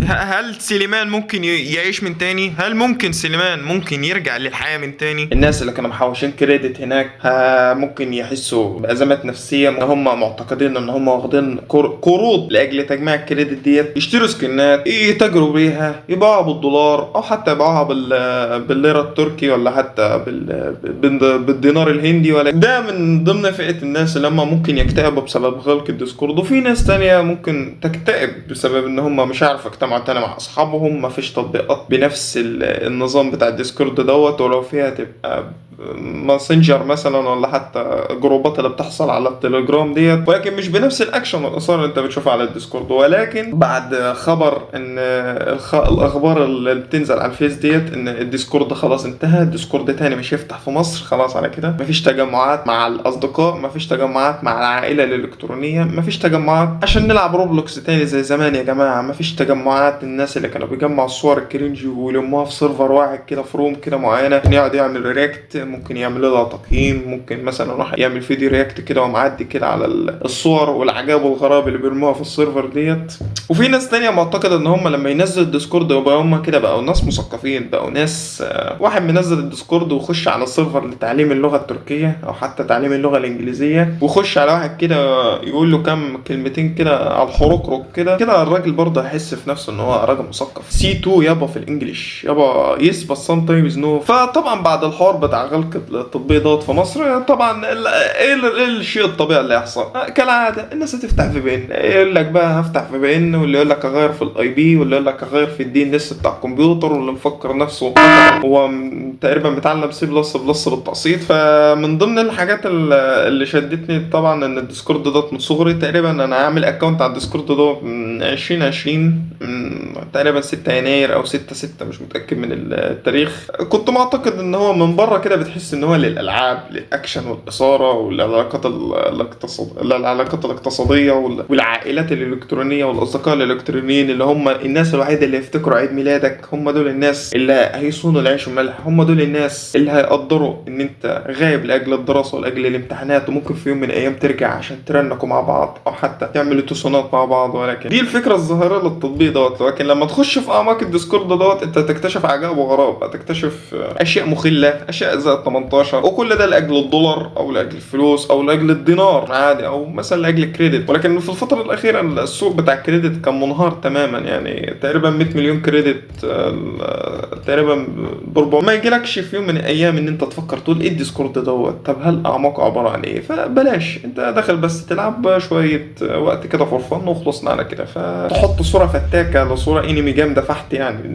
هل سليمان ممكن يعيش من تاني؟ هل ممكن سليمان ممكن يرجع للحياة من تاني؟ الناس اللي كانوا محوشين credit هناك ممكن يحسوا بأزمات نفسية، هم معتقدين ان هم واخدين قروض لاجل تجميع ال credit ديت، يشتروا سكنات يتاجروا بيها، يبيعوها بالدولار او حتى يبيعوها بالليرة التركي، ولا حتى بالدينار الهندي. ولا ده من ضمن فئة الناس اللي هم ممكن يكتئبوا بسبب غلق الديسكورد. وفي ناس تانية ممكن تكتئب بسبب ان هم مش عارفوا يجتمعوا تاني مع اصحابهم، مفيش تطبيقات بنفس النظام بتاع الديسكورد دوت، ولو فيها تبقى ماسنجر مثلا، ولا حتى جروبات اللي بتحصل على التليجرام ديت، ولكن مش بنفس الاكشن والاثار اللي انت بتشوفها على الديسكورد. ولكن بعد خبر ان الاخبار اللي بتنزل على الفيس ديت ان الديسكورد خلاص انتهى، الديسكورد تاني مش هيفتح في مصر، خلاص على كده مفيش تجمعات مع الاصدقاء، مفيش تجمعات مع العائلة الالكترونيه، مفيش تجمعات عشان نلعب روبلوكس تاني زي زمان يا جماعه، مفيش تجمعات الناس اللي كانوا بيجمعوا الصور ال cringe ويلموها في server واحد كده، في room كده معينه، يقعد يعمل react، ممكن يعمل لها تقييم، ممكن مثلا راح يعمل فيديو react كده ومعدي كده على الصور والعجائب والغرائب اللي بيرموها في ال server ديت. وفي ناس تانية معتقدة ان هم لما ينزلوا الديسكورد يبقى هم كده بقوا ناس مثقفين، بقوا ناس واحد منزل الديسكورد ويخش على ال server لتعليم اللغة التركية او حتى تعليم اللغة الانجليزية، ويخش على واحد كده يقول له كام كلمتين كده على الحركرك كده كده، الراجل برضه هيحس في نفسه ان هو راجل مثقف. C 2 يابا في ال English يابا، yes but sometimes no. فطبعا بعد الحوار بتاع غلق التطبيق دوت في مصر، طبعا ايه الشيء الطبيعي اللي يحصل؟ كالعادة الناس هتفتح VPN، يقول لك بقى هفتح VPN، واللي يقول لك اغير في ال IP، واللي يقول لك اغير في ال DNS بتاع الكمبيوتر، واللي مفكر نفسه هو تقريبا متعلم C plus plus بالتقسيط. فمن ضمن الحاجات اللي شدتني طبعا ان الديسكورد دوت من صغري تقريبا، انا عامل account على الديسكورد دوت من 2020، من تقريبا 6 يناير او 6 6، مش متاكد من التاريخ. كنت معتقد ان هو من بره كده بتحس ان هو للالعاب، للاكشن والاثارة والعلاقات العلاقات الاقتصادية والعائلات الالكترونية والاصدقاء الالكترونيين، اللي هم الناس الوحيدة اللي يفتكروا عيد ميلادك، هم دول الناس اللي هيصونوا العيش والملح، هم دول الناس اللي هيقدروا ان انت غايب لاجل الدراسة ولاجل الامتحانات، وممكن في يوم من الايام ترجع عشان ترنكوا مع بعض او حتى تعملوا توسونات مع بعض. ولكن دي الفكرة الظاهرة للتطبيق دوت. ولكن لما تخش في اعماق الديسكورد دوت انت تكتشف عجائب وغرائب، هتكتشف اشياء مخله، اشياء زائد 18، وكل ده لاجل الدولار او لاجل الفلوس او لاجل الدينار عادي، او مثلا لاجل ال credit. ولكن في الفترة الاخيرة السوق بتاع ال credit كان منهار تماما، يعني تقريبا 100 مليون credit تقريبا بربع. ما يجيلكش في يوم من الايام ان انت تفكر تقول ايه الديسكورد دوت، طب هل اعماقه عبارة عن ايه؟ فبلاش، انت داخل بس تلعب شوية وقت كده for fun وخلصنا على كده. فتحط صوره فتاكة لصورة انمي جامدة فحت يعني.